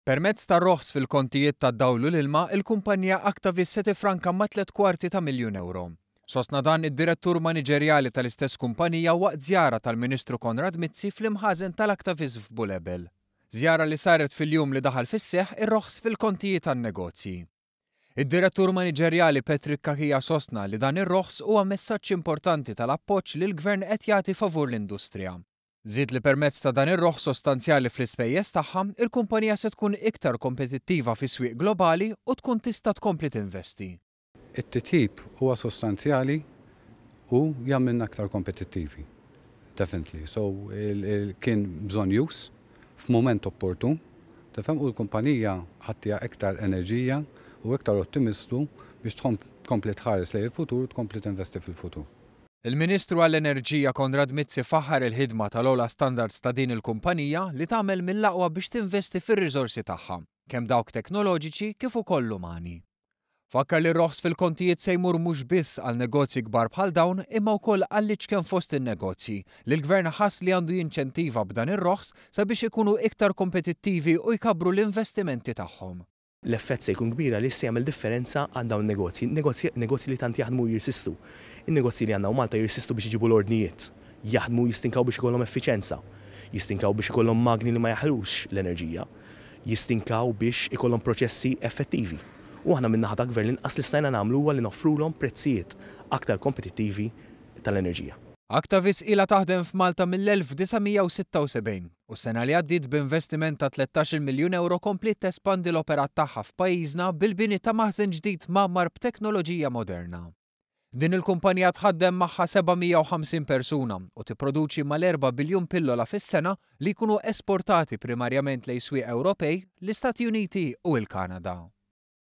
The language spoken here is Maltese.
Permezz ta' roħs fil-kontijiet tad-dawl u l-ilma, il-kumpanija Actavis se tiffranka mat-tliet kwarti ta' miljun ewro. Sostna dan id-direttur maniġerjali tal-istess kumpanija waqt żjara tal-Ministru Konrad Mizzi fl-imħażen tal-Actavis f'Bulebel. Żjara li saret fil-jum li daħal fis-seħħ ir-roħs fil-kontijiet tan-negozji. Id-direttur maniġerjali Patrick Cachia sostna li dan ir-roħs huwa messaġġ importanti tal-appoġġ li l-gvern qed jagħti favur l-industrija. Żied li permezz ta' dan ir-roħs sostanzjali fl-ispejjeż tagħha, il-kumpanija se tkun iktar kompetittiva fi swieq globali u tkun tista' tkompli tinvesti. It-titjib huwa sostanzjali u jagħmilna aktar kompetittivi. Definitely. So kien bżonnjuż f'mument opportun, tifhem, u l-kumpanija ħa ttiha iktar enerġija u iktar ottimistu biex tkompli tħares lejn il-futur u tkompli tinvesti fil-futur. Il-Ministru għall-Enerġija Konrad Mizzi faħħar il-ħidma tal-ogħla standards ta' din il-kumpanija li tagħmel mill-aqwa biex tinvesti fir-riżorsi tagħha, kemm dawk teknoloġiċi kif ukoll umani. Fakkar li r-roħs fil-kontijiet se jmur mhux biss għal negozji kbar bħal dawn imma wkoll għall-iċken fost in-negozji li l-gvern ħass li għandu jinċentiva b'dan ir-roħs sabiex ikunu iktar kompetittivi u jkabru l-investimenti tagħhom. L-effett se jkun kbir għaliex se jagħmel differenza għal dawn negozji, negozji li tant jaħdmu u jirsistu. In-negozji li għandna Malta jirsistu biex iġibu l-ordnijiet, jaħdmu, jistinkaw biex ikollhom effiċenza, jistinkaw biex ikollhom magni li ma jaħlux l-enerġija, jistinkaw biex ikollhom proċessi effettivi. U aħna min-naħa ta' gvern l-inqas li stajna nagħmlu huwa li noffrulhom prezzijiet aktar kompetittivi tal-enerġija. Actavis ilha taħdem f'Malta mill-1976 u s-sena li għaddiet b'investiment ta' 13 miljun euro kompliet tespandi l-operat tagħha f'pajjiżna bil-bini ta' maħżen ġdid mgħammar b'teknoloġija moderna. Din il-kumpanija tħaddem magħha 750 persuna u tipproduċi mal-4 biljun pillola fis-sena li jkunu esportati primarjament lejn swieq Ewropej, l-Istati Uniti u l-Kanada.